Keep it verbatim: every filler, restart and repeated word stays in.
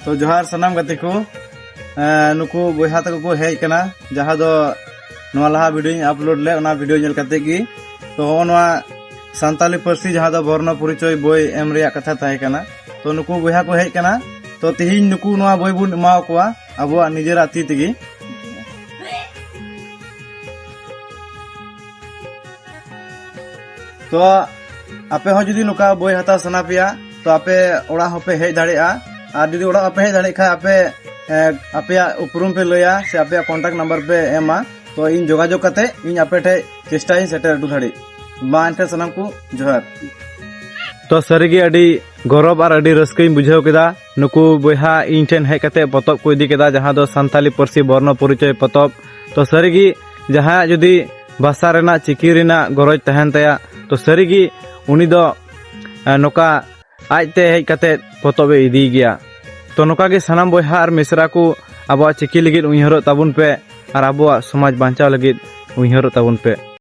ᱛᱚ ᱡᱚᱦᱟᱨ ᱥᱟᱱᱟᱢ ᱜᱟᱛᱮ ᱠᱚ᱾ ᱮᱸ, ᱱᱩᱠᱩ ᱵᱚᱭᱦᱟ ᱛᱟᱠᱚ ᱠᱚ ᱦᱮᱡ ᱠᱟᱱᱟ, ᱡᱟᱦᱟᱸ ᱫᱚ ᱱᱚᱣᱟ ᱞᱟᱦᱟ ᱵᱷᱤᱰᱤᱭᱳᱧ ᱟᱯᱞᱳᱰ ᱞᱮᱫ, ᱚᱱᱟ ᱵᱷᱤᱰᱤᱭᱳ ᱧᱮᱞ ᱠᱟᱛᱮ ᱜᱮ᱾ ᱛᱚ ᱦᱚᱸᱜᱼᱚ ᱱᱚᱣᱟ ᱥᱟᱱᱛᱟᱞᱤ ᱯᱟᱹᱨᱥᱤ ᱡᱟᱦᱟᱸ ᱫᱚ ᱵᱚᱨᱱᱚ ᱯᱚᱨᱤᱪᱚᱭ ᱵᱳᱭ ᱮᱢ ᱨᱮᱭᱟᱜ ᱠᱟᱛᱷᱟ ᱛᱟᱦᱮᱸ ᱠᱟᱱᱟ᱾ ᱛᱚ ᱱᱩᱠᱩ ᱵᱚᱭᱦᱟ ᱠᱚ ᱦᱮᱡ ᱠᱟᱱᱟ᱾ ᱛᱚ ᱛᱤᱦᱤᱧ ᱱᱩᱠᱩ ᱱᱚᱣᱟ ᱵᱳᱭ ᱵᱚᱱ ᱮᱢᱟᱣ ᱠᱚᱣᱟ ᱟᱵᱚᱣᱟᱜ ᱱᱤᱡᱮᱨᱟᱜ ᱛᱤ ᱛᱮᱜᱮ᱾ ᱛᱚ ᱟᱯᱮ ᱦᱚᱸ ᱡᱩᱫᱤ ᱱᱚᱝᱠᱟ ᱵᱳᱭ ᱦᱟᱛᱟᱣ ᱥᱟᱱᱟ ᱯᱮᱭᱟ, ᱛᱚ ᱟᱯᱮ ᱚᱲᱟᱜ ᱦᱚᱸᱯᱮ ᱦᱮᱡ ᱫᱟᱲᱮᱭᱟᱜᱼᱟ᱾ ᱟᱨ ᱡᱩᱫᱤ ᱚᱲᱟᱜ ᱵᱟᱯᱮ ᱦᱮᱡ ᱫᱟᱲᱮᱭᱟᱜ ᱠᱷᱟᱱ, ᱟᱯᱮ, ᱮ, ᱟᱯᱮᱭᱟᱜ ᱩᱯᱨᱩᱢ ᱯᱮ ᱞᱟᱹᱭᱟ ᱥᱮ ᱟᱯᱮᱭᱟᱜ ᱠᱚᱱᱴᱟᱠᱴ ᱱᱟᱢᱵᱟᱨ ᱯᱮ ᱮᱢᱟ, ᱛᱚ ᱤᱧ ᱡᱳᱜᱟᱡᱳᱜᱽ ᱠᱟᱛᱮ ᱤᱧ ᱟᱯᱮ ᱴᱷᱮᱡ ᱪᱮᱥᱴᱟᱭᱟᱹᱧ ᱥᱮᱴᱮᱨ ᱦᱚᱴᱚ ᱫᱟᱲᱮᱜ᱾ ᱢᱟ ᱮᱱᱠᱷᱟᱱ ᱥᱟᱱᱟᱢ ᱠᱚ ᱡᱚᱦᱟᱨ᱾ ᱛᱚ ᱥᱟᱹᱨᱤᱜᱮ ᱟᱹᱰᱤ ᱜᱚᱨᱚᱵᱽ ᱟᱨ ᱟᱹᱰᱤ ᱨᱟᱹᱥᱠᱟᱹᱧ ᱵᱩᱡᱷᱟᱹᱣ ᱠᱮᱫᱟ, ᱱᱩᱠᱩ ᱵᱚᱭᱦᱟ ᱤᱧ ᱴᱷᱮᱱ ᱦᱮᱡ ᱠᱟᱛᱮ ᱯᱚᱛᱚᱵ ᱠᱚ ᱤᱫᱤ ᱠᱮᱫᱟ, ᱡᱟᱦᱟᱸ ᱫᱚ ᱥᱟᱱᱛᱟᱞᱤ ᱯᱟᱹᱨᱥᱤ ᱵᱚᱨᱱᱚ ᱯᱚᱨᱤᱪᱚᱭ ᱯᱚᱛᱚᱵ᱾ ᱛᱚ ᱥᱟᱹᱨᱤᱜᱮ ᱡᱟᱦᱟᱸᱭᱟᱜ ᱡᱩᱫᱤ ᱵᱷᱟᱥᱟ ᱨᱮᱱᱟᱜ, ᱪᱤᱠᱤ ᱨᱮᱱᱟᱜ ᱜᱚᱨᱚᱡᱽ ᱛᱟᱦᱮᱱ ᱛᱟᱭᱟ, ᱛᱚ ᱥᱟᱹᱨᱤᱜᱮ ᱩᱱᱤ ᱫᱚ, ᱮ, ᱱᱚᱝᱠᱟ ᱟᱡᱛᱮ ᱦᱮᱡ ᱠᱟᱛᱮ ᱯᱚᱛᱚᱵ ᱮ ᱤᱫᱤᱭ ᱜᱮᱭᱟ᱾ ᱛᱚ ᱱᱚᱝᱠᱟ ᱜᱮ ᱥᱟᱱᱟᱢ ᱵᱚᱭᱦᱟ ᱟᱨ ᱢᱤᱥᱨᱟ ᱠᱚ ᱟᱵᱚᱣᱟᱜ ᱪᱤᱠᱤ ᱞᱟᱹᱜᱤᱫ ᱩᱭᱦᱟᱹᱨᱚᱜ ᱛᱟᱵᱚᱱ ᱯᱮ ᱟᱨ ᱟᱵᱚᱣᱟᱜ ᱥᱚᱢᱟᱡᱽ ᱵᱟᱧᱪᱟᱣ ᱞᱟᱹᱜᱤᱫ ᱩᱭᱦᱟᱹᱨᱚᱜ ᱛᱟᱵᱚᱱ ᱯᱮ᱾